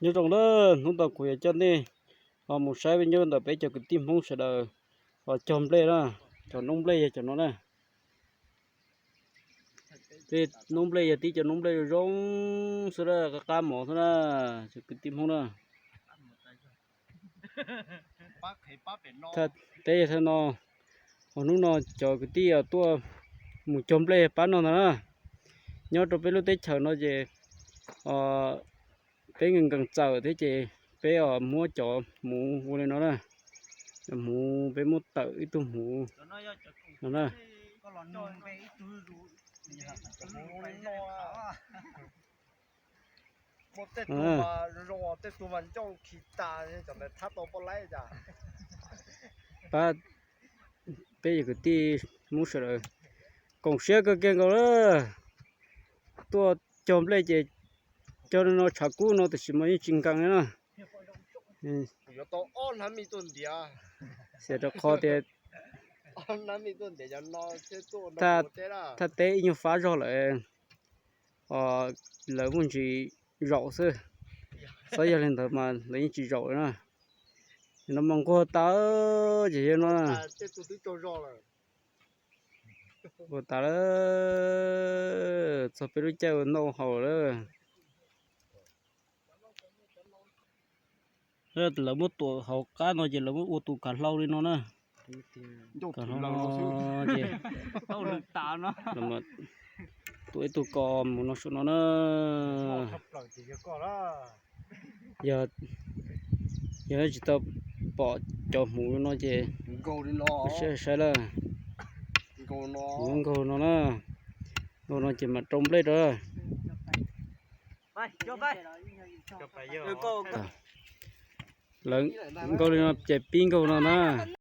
Nyob zoo na, hnub no kuv yuav coj nej ho mus saib peb nyob ntawm peb cov kwv tij Hmoob sawv daws ho cog nplej na. Cov noob nplej yog cov no na. Tej noob nplej yog tib cov noob nplej zoo zoo xwb na, qab qab mov xwb na, cov kwv tij Hmoob na. Thaj teb thaj no, ho hnub no cov kwv tij tuaj mus cog nplej pab no ntag na. Nyob rau peb lub teb chaws no ces peb nkees nkees txawm thiab ces peb muab cov hmuv ua li no na. Cov hmuv peb muab tawm ib tug hmuv no na. Muaj tej tug mas zoo, tej tug mas ncauj khi tas, cov ntawd thab tau poj laib cas. Pab peb yog kwv tij Hmoob sawv daws koom siab kawg kiag nkaus lawm. Tuaj cog nplej ces cog no tshav kub no tiam sis mas yeej tsis nkees na. Yuav tau ob hnab mij tuaj ntiav. Xav rau qhov tias ob hnab mij tuaj ntiav cov no thiab tuaj thaj teb ib nyuag fab zog lawm, lawv muaj ntsis zaum xwb. Xyov yog li ntawd mas lawv yeej tsis zaum na. No mas nquag tas ces yog no. Nquag tas lawm, txog peb lub caij ua noj haus lawm. Lawv muab tuam hauv qab no ces lawv muab ua tus kav hlau li no na. Kav hlau no ces tuam ib tug ko mus no saum no na. Yog, yog tsis tau pom cov hmuv no ces saib saib lawm. Nkaug no na, nkaug no ces mam rau nplej rau. Lawv nkaug li no ces pib nkaug no na.